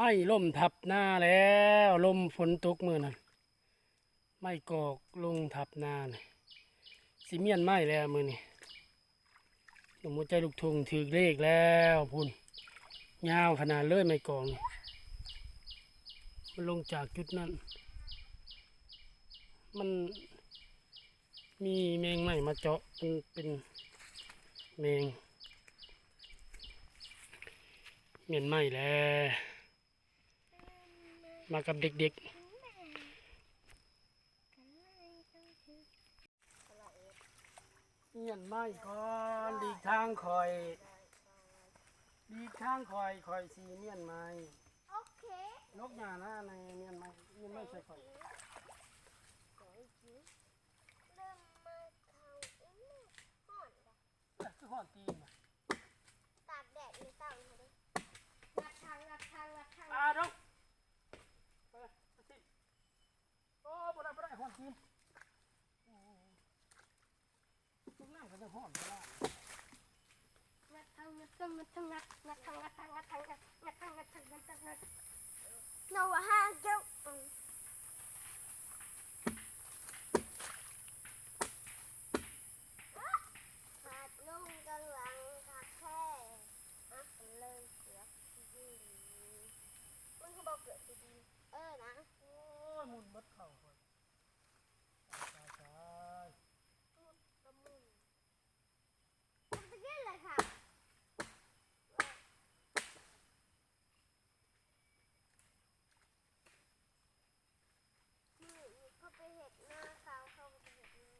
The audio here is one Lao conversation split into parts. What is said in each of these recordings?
ໄມ້ລົ້ມທັບນາແລ້ວ, ລົມຝົນຕົກມື້ນັ້ນ ໄມ້ກອກລົງທັບນານີ້ ຊິມ້ຽນໄມ້ແລ້ວມື້ນີ້. ໜຸ່ມຫົວໃຈລູກທຸ່ງຖືກເລກແລ້ວພຸ້ນ, ຍາວຂະໜາດເລີຍໄມ້ກອກນີ້. ມັນລົງຈາກຈຸດນັ້ນ ມັນມີແມງໄມ້ມາເຈາະ, ມັນເປັນແມງ ມ້ຽນໄມ້ແລ້ວ. ມາກັບເດັກໆ. ມ້ຽນໄມ້ກ່ອນ, ຫຼີກທາງຂ້ອຍ, ຫຼີກທາງຂ້ອຍ, ຂ້ອຍຊິມ້ຽນໄມ້. ໂອເຄ. ຫຼົບຫຍ້ານະ, ໃນມ້ຽນໄມ້, ມ້ຽນໄມ້ໃສ່ຂ້ອຍ. ເລີ່ມມາເຂົ້າອີກແລ້ວ, ຮ້ອນ. ແລ້ວຄືຮ້ອນຕີນນະ? ຕາກແດດມື້ເຊົ້ານີ້ເດ້. ງັດທາງ, ງັດທາງ, ງັດທາງ. ອາ ດົງ. ໄປ, ໄປຊິ. ໂອ້ ບໍ່ໄດ້, ບໍ່ໄດ້, ຮ້ອນຕີນ. ໂອ້ ຕົກນ້ຳກໍຍັງຮ້ອນ, ບໍ່ໄດ້. ງັດທາງ, ງັດທາງ, ງັດທາງ, ງັດທາງ, ງັດ, ງັດທາງ, ງັດທາງ, ງັດທາງ, ງັດທາງ, ງັດທາງ, ງັດທາງ. ເຮົາວ່າຫາເຈົ້າ ອືມ ພັດລົມກຳລັງຄັກແທ້ ອະ ເລີຍເກືອບຊິດີ. ມັນຄືບໍ່ເກືອບຊິດີ? ເອີນະ. ໂອ້ຍ ໝຸ່ນເບິດເຂົ້າຂ້ອຍ. ຕາຍ, ຕາຍ, ຕາຍ. ໝຸ່ນກະໝຸ່ນ. ໝຸ່ນຕະກີ້ເລີຍຄ່ະ. ມື້ນີ້ເຂົາໄປເຮັດນາເຂົາ, ເຂົາກໍໄປເຮັດນາເຈົ້າ.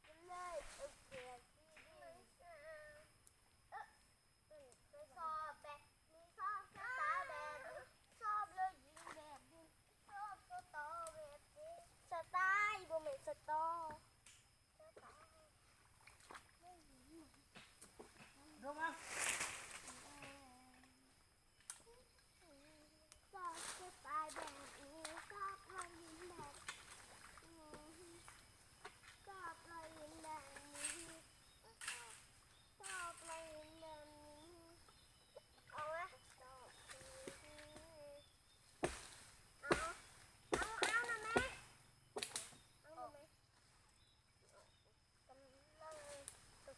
ກໍເລີຍເອົາເສື້ອສີດີ ເອີ ໄປຊອບແບບນີ້, ຊອບສະຕາແບບນີ້, ຊອບເລີຍຍິງແບບນີ້, ຊອບສະຕໍແບບນີ້. ສະໄຕ ບໍ່ແມ່ນສະຕໍ. ລົງມາ. ຊອບສະໄຕແບບນີ້, ຊອບລອຍຍິງແບບນີ້, ຊອບລອຍຍິງແບບນີ້, ຊອບລອຍຍິງແບບນີ້. ເອົາມາ. ເອົາ, ເອົາ, ເອົານະແມ່, ເອົານະແມ່. ກຳລັງຕະກຽ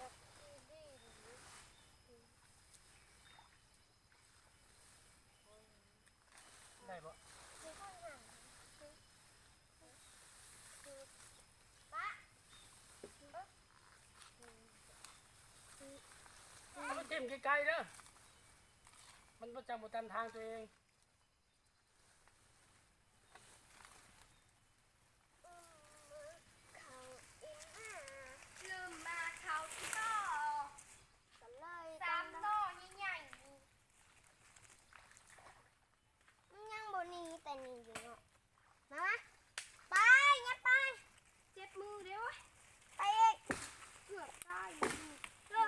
ກທີ່ດີ. ໄດ້ບໍ່? ປະ ເອົາໄປຖິ້ມໄກໆເດີ, ມັນບໍ່ຈຳ ບໍ່ຕາມທາງຕົວເອງ. ເລີ່ມມາເຂົ້າອີ່ພໍ. ສາມໜໍ່ໃຫຍ່ໆ ມັນຍັງບໍ່ໜີແຕ່ໜີຢູ່ເນາະ. ມາ ມາ ໄປ ຍັດໄປ. ເຈັບມືເດ້. ໄປອີກ. ເກືອບຕາຍຢູ່. ເອີ.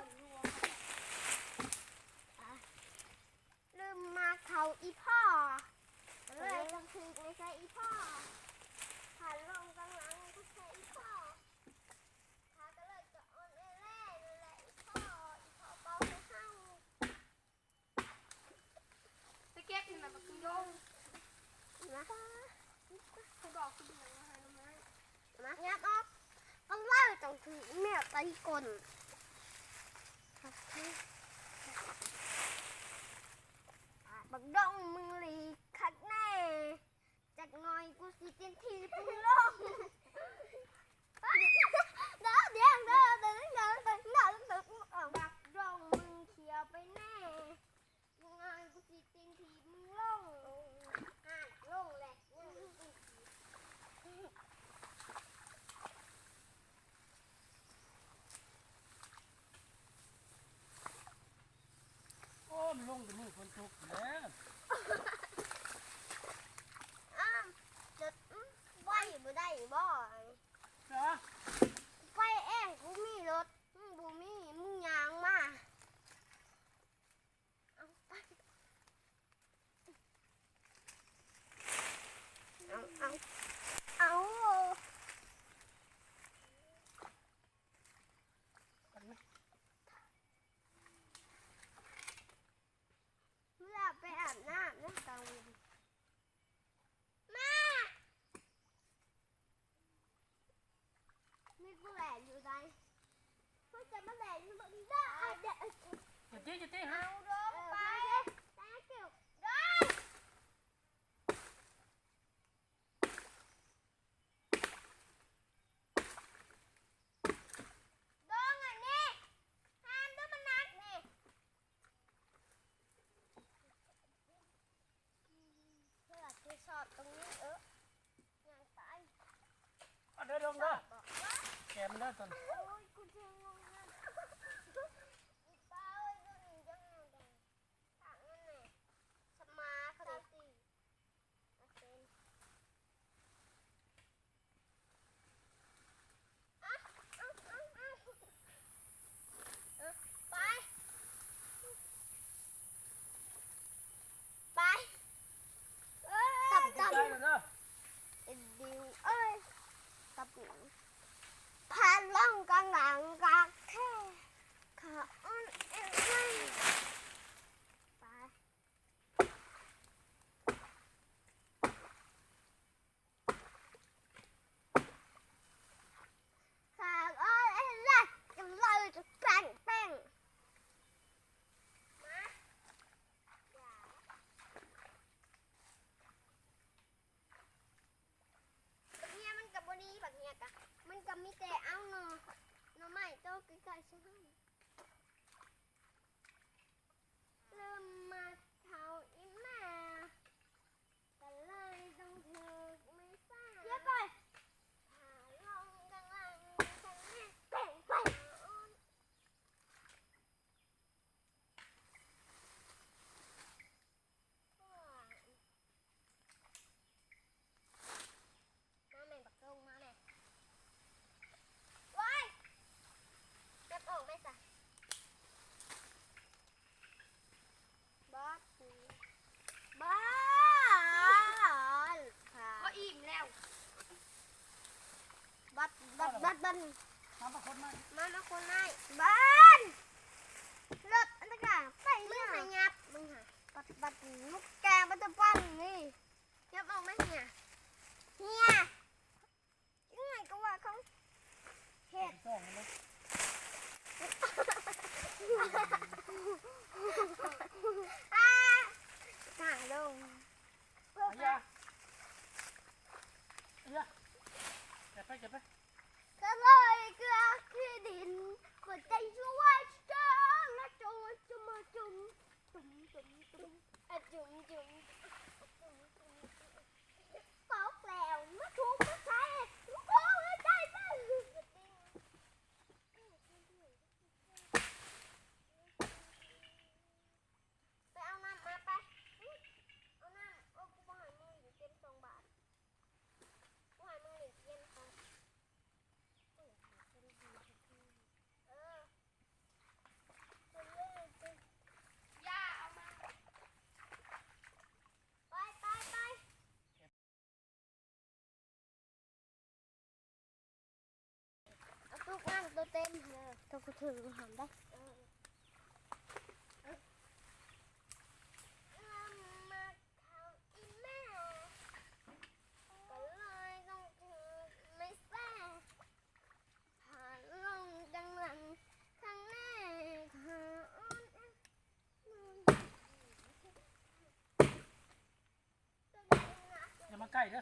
ລືມມາເຂົ້າອີ່ພໍ. ກໍເລີຍຕ້ອງຖືກໃນໃສ່ອີ່ພໍ. ຂາລົງກຳລັງຖືກໃສ່ອີ່ພໍ. ຂາກໍເລີຍຈະອ່ອນແອແລ້ວແຫຼະອີ່ພໍ. ອີ່ພໍເປົ່າໃຫ້ເຮົາ. ໄປເກັບຫັ້ນນະ ບັກກະໂຍງນະ. ໄປບອກຄືເປັນຫຍັງມາຫາໜໍ່ໄມ້. ນະ ຫຍັບອອກ. ກໍເລີຍຕ້ອງຖືກແມວຕີກົ້ນ. ບັກດົງ ມຶງຫຼີກຄັກແນ່. ຈັກໜ້ອຍກູຊິຕີນຖີບມຶງລົງ. ບັກດົງ ມຶງຂຽວໄປແນ່. ຈັ່ງໃດກູຊິຕີນຖີບມຶງລົງ. ອາ ລົງແຫຼະ. ໂອ້ ມັນລົງແຕ່ມື້ຝົນຕົກແລ້ວ. ອ້າວ ລົດໄປບໍ່ໄດ້ບໍ່? ນະ ໄປເອງ ກູມີລົດ ມຶງບໍ່ມີ ມຶງຍ່າງມາ. ເອົາ ເອົາ ເອົາ ເອົາ. ເວລາໄປອາບນ້ຳນະ ຕອ ລົງເດີ ແກມເດີຕົນ ໂອ້ຍ ກູເຈັບງວງນະ ອີປ້າເອີຍ ຕົວນີ້ຈັ່ງແດງ ຂາງນັ້ນແຫຼະ ສະໝາເຂົາເດ ໄປ ໄປ ເອີຍ ຕັບ ຕັບ ເອັດດິວເອີຍ ຕັບ ພາລົງກາງຫຼັງກາກແທ້ ຂາອ່ອນແອນເລີຍ ໄປ. ບັກເຫື່ອມັນກະບໍ່ດີ ບັກເຫື່ອກະ ມັນກະມີແຕ່ເອົາໜໍ່ ໜໍ່ໄມ້ໂຕໃກ້ໆ ເລີ່ມມາເຖົ້າອີ່ແມ່ ກະເລີຍຕ້ອງຖືກໄມ້ຟາດ ຢ່າໄປ ພາລົງກາງຫຼັງ ແຕ່ງໄປ ມາແມ່ ບັກໂຕ້ງ ມາແມ່ ໂອ້ຍ ຈັບອອກແມ່ຊະ ບອດ ບອດ ໂອ້ຍ ອີ່ມແລ້ວ ບອດ ບອດ ບອດ ບອດ ມາ ມາຄົນໃໝ່ ມາ ມາຄົນໃໝ່ ບອດ ລົດອັນຕະກາໄປ ມຶງຫາຫຍັບ ມຶງຫາ ບອດ ບອດ ລູກແກ ບອດ ບອດ ນີ້ ຫຍັບອອກມາເຫຍ ເຫຍ ຍັງໄງກໍວ່າເຂົາເຮັດ ສອງເລີຍ ອາ ກາງລົງ ອາຢາ ອາຢາ ເກັບໄປ ເກັບໄປ ກະເລີຍເກືອກຂີ້ດິນ ຫົວໃຈສວຍຈາ ລະໂຈນຈະມາຈຸມ ຈຸມ ຈຸມ ຈຸມ ອະຈຸມ ຈຸມ ອະຈຸມ ຈຸມ ຕອກແລ້ວ ມາທຸບມາໃສ່ ໂອ້ໂຫ ຕາຍ ຕາຍ ໄປເອົານ້ຳມາໄປ ເອົານ້ຳ ໂອ້ ກູບໍ່ໃຫ້ມຶງເຕັມສອງບາດ ບໍ່ໃຫ້ມຶງເຫຼັ້ນເກມ ເອີ ຢ່າເອົາມາ ໄປ ໄປ ໄປ ເອົາຕຸກນ້ຳໂຕເຕັມເດີ ໂຕກູຖືຫັ້ນໄດ໋ ເອີ ມາເຂົ້າອີ່ແມ່ ກະເລີຍຕ້ອງຖືກໄມ້ແຊ ພາລົງກາງຫຼັງ ຂ້າງໜ້າຂາອ່ອນແອ ຢ່າມາໃກ້ເດີ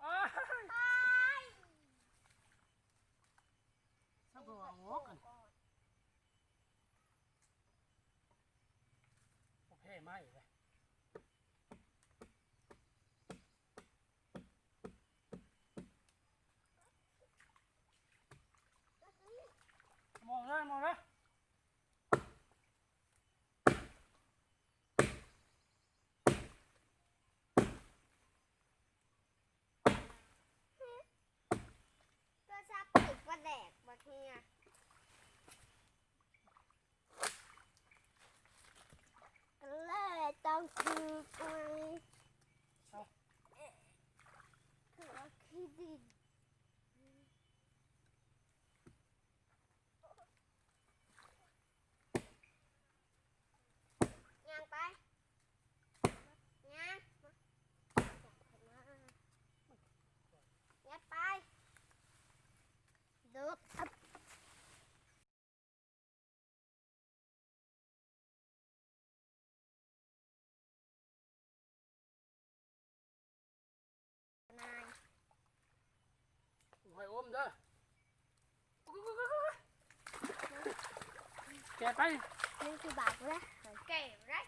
ໂອ້ຍ ສະບອງອອກກັນ ບໍ່ແພ້ໄມ້ເດ້ ມອງເດີ ມອງເດີ ໂທລະສັບຖືກປາແດກ ບັກເຫື່ອ ກະເລີຍຕ້ອງຖືກໄມ້ ເອົາ ເອີ ຖືກຂີ້ດິນ ຍ່າງໄປ ຍ່າງ ຍັດໄປ ໂດດ ນາຍ ຫອຍໂອມເດີ ແກະໄປ ໜຶ່ງຄືບາດພຸ້ນນະ ແກະໄດ້.